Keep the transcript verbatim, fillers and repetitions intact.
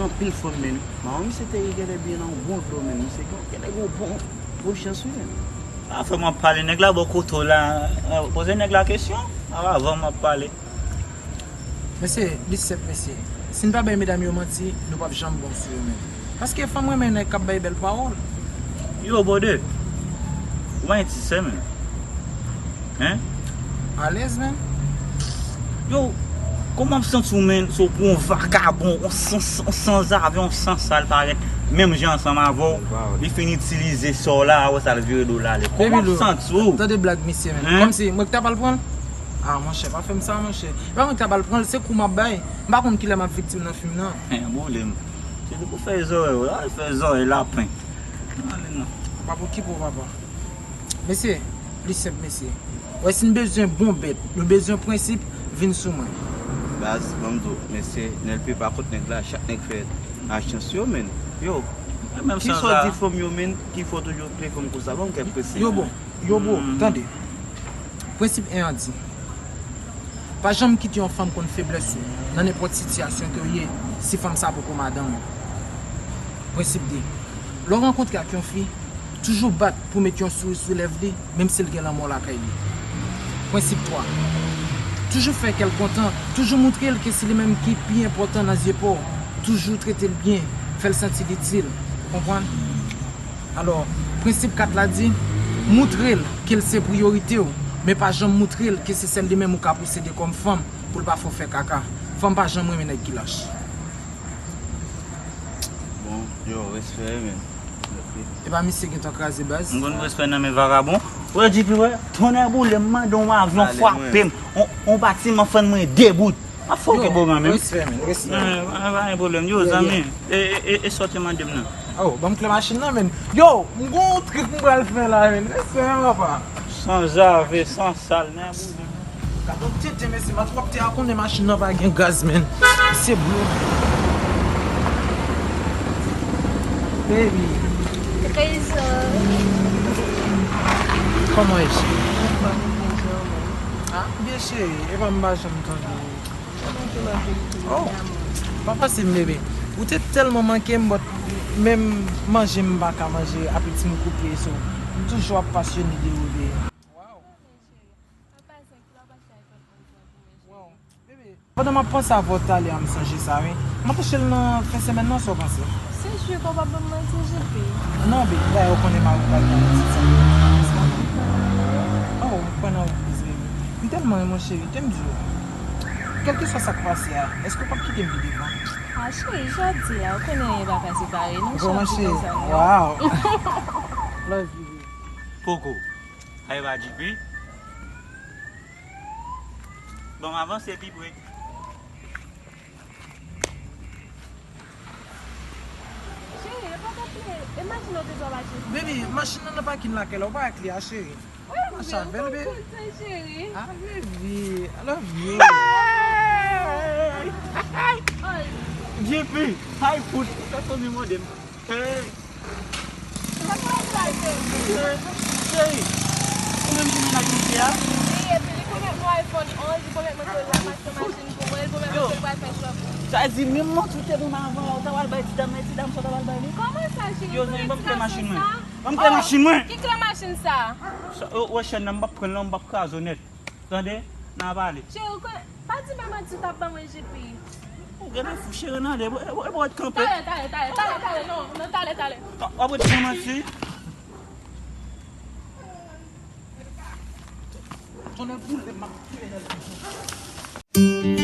Anpil fanm, men. Manman misye te genlè byen nan yon bon dlo, men. Misye gen, genlè gen yon bon, bon chans, wi, men. A, frè m ap pale, nèg la bò kote w la. Poze nèg la kesyon. A, avan m ap pale. Mesye, li senp, mesye. Si n pa bay medam yo manti, nou p ap janm bon sou yo menm. Paske fanm renmen nèg k ap bay bèl pawòl. Yo, brother. Ou pa gen ti sè, men. Hein? Alèz, men. Yo, kòman w ap santi w, men, si w pran yon vakabon, yon san, yon sanzave, yon sansal parèt menm jan ansanm avè w, li fin itilize sa w la, apre sa l vire do l ale. Kòman w ap santi w? Tande blag misye, men. Hein? Kòmsi mwen ki ta pral pran l? Ah, monchè, pa fè m sa, monchè. E pa mwen ki ta pral pran l, se kou m ap bay. M pa konn kilè m ap viktim nan fim nan. Hein, boule m. Se li pou fè zòrèy w la, fè zòrèy lapen. Ale non. Papa, okipe w, papa. Mesye, li senp, mesye. Wè, si n bezwen bon bèt, nou bezwen prensip, vin sou mwen. Baz, ban m di w, mesye, N L P pa kont nèg la, chak nèg fè a chans yo, men. Yo, kisa w di fanm yo, men, ki fè w toujou ple fanm konsa? Ban m kèk prensip. Yo bon, yo bon, tande. Prensip en an di, pa janm kite yon fanm konn feblès ou nan nenpòt sitiyasyon ke w ye si fanm sa poko madanm ou. Prensip de, lè w rankontre ak yon fi, toujou bat pou met yon souri sou lèv li, menm si l gen lanmò lakay li. Prensip twa, toujou fè kè l kontan, toujou moutre l ke se li menm ki pi enpòtan nan zye pa w, toujou trete l byen, fè l santi l itil. Ou konprann? Alò, prensip kat la di, moutre l ke l se priyorite w, men pa janm moutre l ke se sèl li menm ou ka posede kòm fanm pou l pa fè w fè kaka. Fanm pa janm renmen nèg ki lach. Bon, yo, respè, men. E pa misye gentan kraze baz? M konn respè nan men vagabon. Wè, J P, wè, tonnè boule, m mande yon avyon frape m. On, on batiman fann mwen de bout. Ap fè w ke bogan menm. Respè, men, respè. Eh, pa, pa gen pwoblèm. Yo, zanmi, e, e, e, e sa w te mande m nan? Oh, ban m kle machin nan, men. Yo, m gon trip m pral fè la, men. Respè, men, papa. Sanzave, sansal, nè boule. Gade yon tenten, mesye, matwòpte a konnen machin nan pa gen gaz, men. Se blo. Baby. Trezò. Kòman e, cheri? Anfòm, trezò, men. Ah, byen, cheri, e pa m pa janm tande w. Oh, pa fasil, bebe. Ou te tèlman manke m, but menm manje m pa ka manje, apeti m koupe, so, m toujou ap pasyone de ou, bebe. Wow. Wow. Bebe, pandan m ap panse avè w talè a, m sonje sa, wi. M ap achte l nan fen semèn nan, sa w panse? Se jwi ke w p ap ban m manti, J P. Non, bebe, dayè ou konnen mari w pa gen ti sa. Oh, m kwè nan ou plis, bebe. M tèlman renmen w, cheri, te m di w. Kèlkeswa sa k pase a, èske w p ap kite m pi devan? Ah, cheri, jodi a, ou konnen anyen pa ka separe nou, cheri, konsa, non? Wow. Love you, baby. Poko. Ay, pa J P. Bon, m avanse pi pre. Cheri, e pa t ap ple, e machin nan w te dwe al achte. Baby, machin nan nan pakin lakay la, ou pa wè kle a, cheri. Mache avè l, baby. Ah, baby, I love you. Hey! J P, ay fout, pèsonn li mande m. Hey! Cheri, ou menm ki mennaj misye a? Wi, epi li pwomèt mwen iPhone onz, li pwomèt mwen ke l ap achte yon machin pou mwen, li pwomèt mwen ke l pral fè shopping. Sa vle di, menm manti w te ban m avan la, ou ta pral bay ti dam nan, e ti dam sa w ta pral bay li? Kòman sa, cheri? Yo, zanmi, ban m kle machin mwen. Ban m kle machin mwen. Ki kle machin sa? Sa, ou wè chèn nan, m p ap pran l non, m p ap kraze w nèt. Tande? N a pale. Cheri, ou konnen, pa di mwen manti, ou t ap ban mwen J P. Ou genlè fou, cheri, n ale. E, e, e, w ret kanpe. Talè, talè, talè, talè, talè, non, non, talè, talè. W ap ret fè manti? Tonnè boule, m ap touye nèg la.